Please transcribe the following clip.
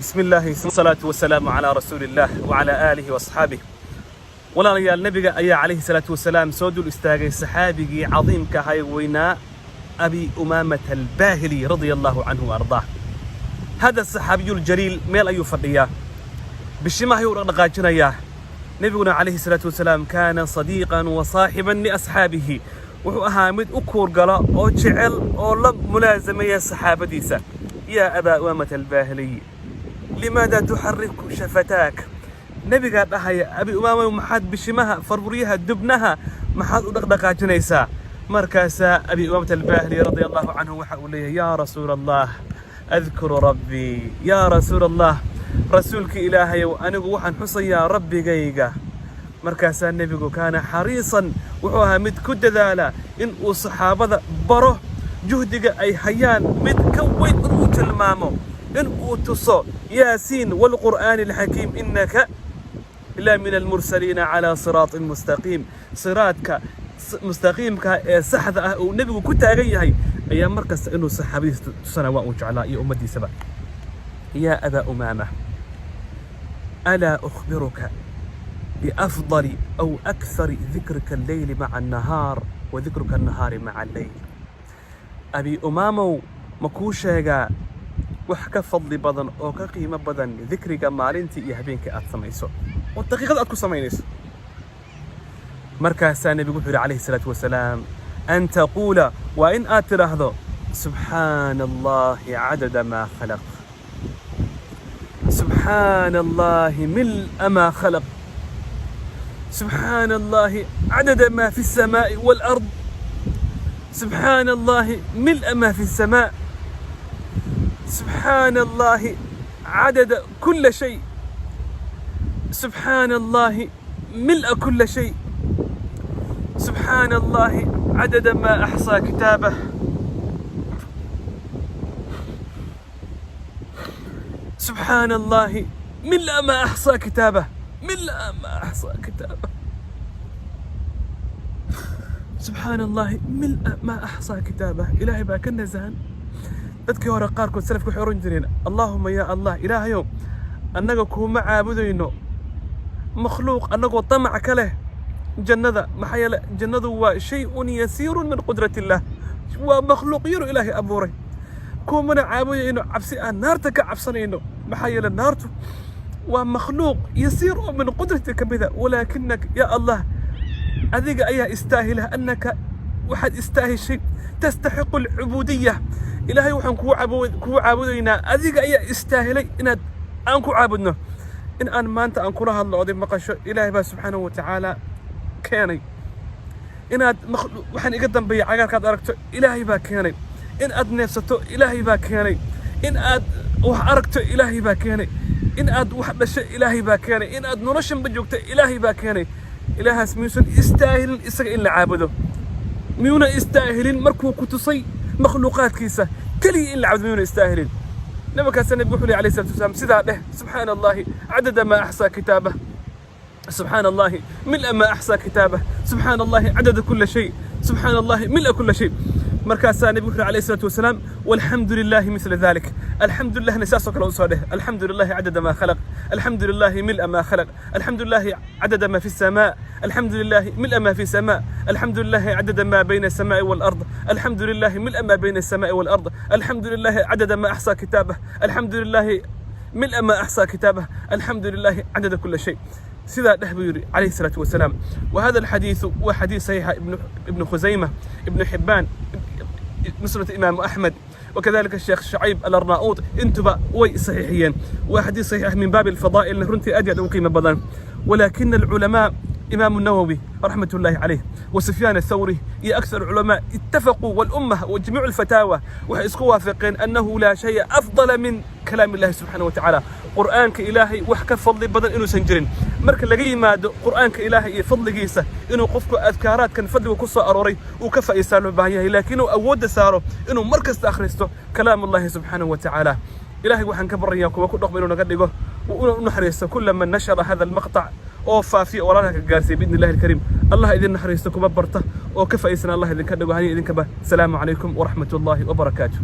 بسم الله، الصلاة والسلام على رسول الله وعلى آله وأصحابه. Walaalayaal, nabiga ayaa calayhi salaatu wasalaam soo dul istaagay saxaabigii cadiimka ahay, weynaa, Abi Umaamata Albaahili radia Allahu canhu wa ardaah. هذا الصحابي الجليل meel ayuu fadhiyaa, bishimaha ayuu dhaqdhaqaajinayaa. Nebiguna calayhi salaatu wasalaam كان صديقا وصاحبا لأصحابه, wuxuu ahaa mid u kuurgala oo jecel oo la mulaasamaya saxaabadiisa. يا أبا أمامة الباهلي، لماذا تحرك شفتاك? Nebigaa dhahaya, Abi Umaama, maxaad bishimaha, farburyaha, dubnaha maxaad u dhaqdhaqaajinaysaa? Markaasaa Abi Umaamata Albaahili radia Allahu canhu waxa uu leeyahay, يا رسول الله، أذكر ربي. يا رسول الله, rasuulka Ilaahayow, anigu waxaan xusayaa Rabbigayga. Markaasaa nebigu كان حريصا, wuxuu ahaa mid ku dadaala in uu saxaabada baro juhdiga ay hayaan mid ka weyn inuu tilmaamo, in uu tuso. يس والقرآن الحكيم إنك لمن المرسلين على صراط مستقيم. Siraadka mustaqiimka ee saxda ah uu nebigu ku taagan yahay ayaa mar kasta inuu saxaabadiisa tusana waa uu jeclaa iyo ummaddiisaba. يا أبا أمامة، ألا أخبرك بأفضل أو أكثر ذكرك الليل مع النهار وذكرك النهار مع الليل? Abi Umaamow, ma kuu sheegaa wax ka fadli badan oo ka qiimo badan dikriga maalintii iyo habeenkii aad samayso oo daqiiqada aad ku samaynayso? Markaasaa nebigu wuxuu yidhi calayhi salaatu wasalaam, أن تقول, waa in aad tidhaahdo, سبحان الله عدد ما خلق، سبحان الله ملء ما خلق، سبحان الله عدد ما في السماء والأرض، سبحان الله ملء ما في السماء، سبحان الله عدد كل شيء، سبحان الله ملء كل شيء، سبحان الله عدد ما أحصى كتابه، سبحان الله ملء ما أحصى كتابه، ملء ما أحصى كتابه، سبحان الله ملء ما أحصى كتابه. Ilaahay baa ka nasahan. Dadkii hore qaarkood, salafka, waxay oran jireen, Allaahuma yaa Allah, Ilaahayow, annaga kuuma caabudayno makhluuq annagoo damac ka leh jannada, maxaa yeele jannadu waa شيء يسير من قدرة الله, waa makhluuq yaru Ilaahay abuuray. Kuumana caabudayno cabsi aan naarta ka cabsanayno, maxaa yeele naartu waa makhluuq يسير oo min qudrati ka mida. ولكنك يا الله, adiga ayaa istaahila, أنك waxaad istaahishay, تستحق العبودية. Ilaahay, waxaan kugu caabudaynaa adiga ayaa istaahilay inaad aan ku caabudno. In aan maanta aan kula hadlo oday maqasho, Ilaahay baa subxaanahu watacaala keenay. Inaad waxaan iga dambeeya cagaarkaad aragto, Ilaahay baa keenay. In aad neefsato, Ilaahay baa keenay. In aad wax aragto, Ilaahay baa keenay. In aad wax dhasho, Ilaahay baa keenay. In aad noloshanba joogto, Ilaahay baa keenay. Ilaahaas miyuusan istaahilin isaga in la caabudo? Miyuuna istaahilin markuu ku tusay makhluuqaadkiisa keligii in la caabudo? Miyuuna istaahilin? Nabakaasa nabigu wuxuu lehy alayhi salatu wasalaam, sidaa dheh, سبحان الله عدد ما أحصى كتابه، سبحان الله ملء ما أحصى كتابه، سبحان الله عدد كل شيء، سبحان الله ملء كل شيء. Markaasaa nebigu wuxuu alayhi salaatu wasalaam, والحمد لله مثل ذلك. الحمد لله na saasoo kale usoo dheh, الحمد لله عدد ما خلق، الحمد لله ملء ما خلق، الحمد لله عدد ما في السماء، الحمد لله ملء ما في السماء، الحمد لله عدد ما بين السماء والأرض، الحمد لله ملء ما بين السماء والأرض، الحمد لله عدد ما أحصى كتابه، الحمد لله ملء ما أحصى كتابه، الحمد لله عدد كل شيء. Sidaa dheh buu yidhi calayhi salaatu wasalaam. وهذا الحديث هو حديث صحيح. ابن خزيمة، ابن حبان، مسند الإمام أحمد، وكذلك الشيخ شعيب الأرناؤوط, intuba way saxiixiyeen. Waa xadiis saxiix من باب الفضائل, runtii aad iyo aad ugu qiimo badan. ولكن العلماء, إمام النووي رحمة الله عليه وسفيان الثوري iyo أكثر العلماء اتفقوا, والأمة وجميع الفتاوى, waxay isku waafaqeen أنه لا شيء أفضل من كلام الله سبحانه وتعالى, Qur'aanka Ilaahay wax ka fadli badan inuusan jirin. Marka laga yimaado Qur'aanka Ilaahay iyo fadligiisa, inuu qofku adkaaraadkan fadliga ku soo arooray uu ka faa'iistaa loo baahan yahay, laakiin uu awoodda saaro inuu mar kasta akhristo كلام الله سبحانه وتعالى. Ilaahay waxaan ka baryayaa kuwa ku dhaqma inuu naga dhigo, una u naxariisto كل من نشر هذا المقطع, oo faafiya, walaalaha ka gaarsiiya بإذن الله الكريم. Allah idin naxariisto, kuba barta oo ka faa'iidsana Allah idinka dhigo, haniya idinkaba. Asalaamu calaykum waraxmat ullaahi wabarakaatu.